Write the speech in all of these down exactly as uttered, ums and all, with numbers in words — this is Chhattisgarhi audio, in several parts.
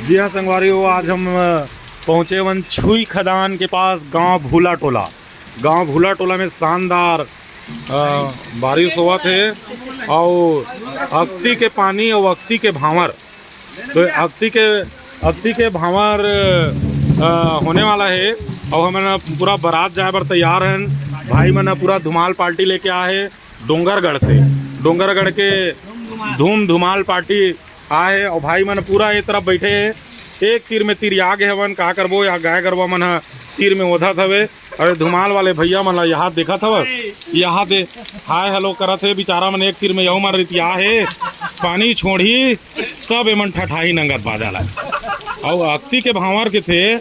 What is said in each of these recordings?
जी हाँ संगवारी हो, आज हम अ, पहुँचे वन छुई खदान के पास, गांव भूला टोला। गांव भूला टोला में शानदार अ, बारिश होवत हे, अउ अक्ती के पानी अउ अक्ती के भांवर, तो अक्ती के अक्ती के भांवर अ, होने वाला हे। अउ हमन पूरा बारात जाए बर तैयार हन। भाई मन ह पूरा धुमाल पार्टी लेके आए हे डोंगरगढ़ से। डोंगरगढ़ के धूम धुमाल पार्टी आए हे, अउ भाई मन पूरा ए तरफ बैठे हे। एक तीर में तीर आगे हवन, का करबो, या गाय गरवा मन ह तीर में ओधत हवे। अरे धुमाल वाले भैया मन ला यहाँ देखत हव, यहाँ दे हाय हेलो करत हे। बेचारा मन एक तीर में यहू मन रितिया हे, पानी छोड़ही तब एमन ठठाही नंगत बाजा ला। अउ अक्ती के भांवर के थे,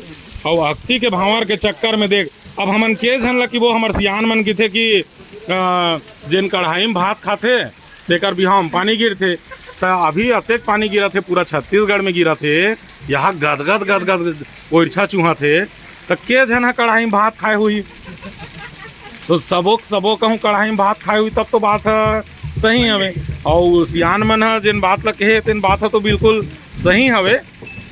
अउ अक्ती के भांवर के चक्कर में देख, अब हमन के झन ला कि वो हमर सियान मन किथे कि अ, जेन कढ़ाई में भात खाथे तेकर बिहाव में पानी गिरथे। त अभी अतेक पानी गिरत हे, पूरा छत्तीसगढ़ में गिरत हे, यहाँ गदगद गदगद ओरछा चुहत हे, त के झन ह कढ़ाई में भात खाए हुई? तो सबो सबो कहूँ कढ़ाई में भात खाए हुई, तब तो बात ह सही हवे। अउ सियान मन ह जेन बात ल कहे तेन बात ह तो बिल्कुल सही हवे,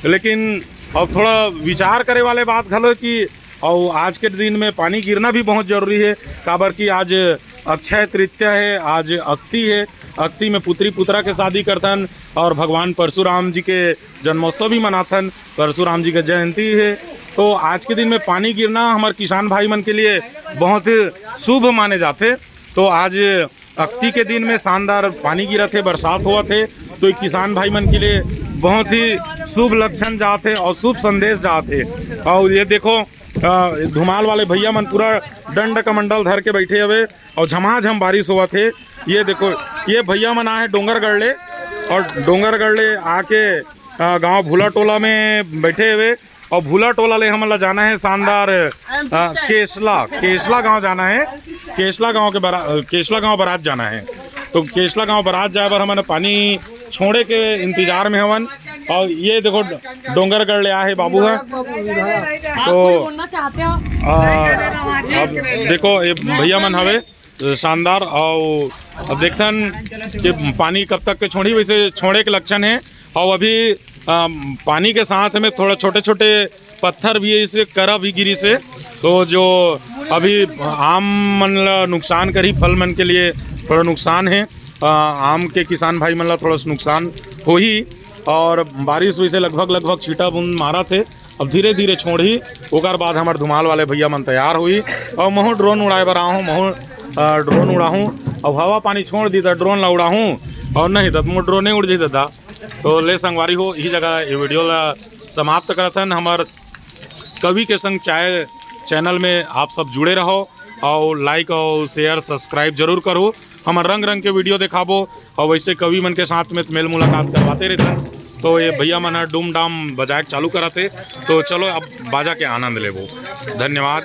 लेकिन अब थोड़ा विचार करे वाले बात घलो कि अउ आज के दिन में पानी गिरना भी बहुत जरूरी हे, काबर कि आज अक्षय तृतीया हे, आज अक्ती हे। अक्ती में पुत्री पुत्रा के शादी करथन अउ भगवान परशुराम जी के जन्मोत्सव भी मनाथन, परशुराम जी के जयंती हे। तो आज के दिन में पानी गिरना हमर किसान भाई मन के लिए बहुत शुभ माने जाथे। तो आज अक्ती के दिन में शानदार पानी गिरत हे, बरसात होवत हे, तो ये किसान भाई मन के लिए बहुत ही शुभ लक्षण जात हे अउ शुभ संदेश जात हे। अउ ये देखो, अ, धुमाल वाले भैया मन पूरा दंड कमंडल धर के बैठे हवे अउ झमाझम बारिश होवत हे। ये देखो, ये भैया मन आए हे डोंगरगढ़ ले अउ डोंगरगढ़ ले आके, अ, गांव भूला टोला में बैठे हवे। अउ भूला टोला ले हमन ला जाना हे शानदार, अ, केसला, केसला गांव जाना हे। केसला गांव के बरा-, केसला गांव बारात जाना हे। तो केसला गांव बारात जाए बर हमन पानी छोड़े के इंतजार में हवन। अउ ये देखो, डोंगरगढ़ ले आए हे बाबू ह। तो बोलना चाहते हो? अ, अब देखो, ये भैया मन हवे शानदार। अउ अब देखथन कि पानी कब तक के छोड़ी, वैसे छोड़े के लक्षण हे। अउ अभी अम, पानी के साथ में थोड़ा छोटे छोटे पत्थर भी हे, इससे करा भी गिरी से, तो जो अभी आम मन ला नुकसान करी, फल मन के लिए थोड़ा नुकसान हे। अ, आम के किसान भाई मन ला थोड़ा सा नुकसान होही। अउ बारिश वैसे लगभग लगभग छींटा बूंद मारत हे। अब धीरे धीरे छोड़ही, ओकर बाद हमर धुमाल वाले भैया मन तैयार होही। अउ महूँ ड्रोन उड़ाए बर आहूँ, महूँ, अ, ड्रोन उड़ाहूँ। अब हवा पानी छोड़ दी त ड्रोन ला उड़ाहूँ, अउ नहीं त मोर ड्रोने उड़ जाही दादा। तो ले संगवारी हो, इही जगह ये वीडियो ला समाप्त करत हन। हमर कवि के संग चाय चैनल में आप सब जुड़े रहो अउ like अउ share subscribe जरूर करो। हमर रंग रंग के वीडियो देखाबो अउ वैसे कवि मन के साथ में मेल मुलाकात करवाते रहथन। तो ये भैया मन ह डूम डाम बजाए के चालू करत हे। तो चलो अब बाजा के आनंद लेबो। धन्यवाद।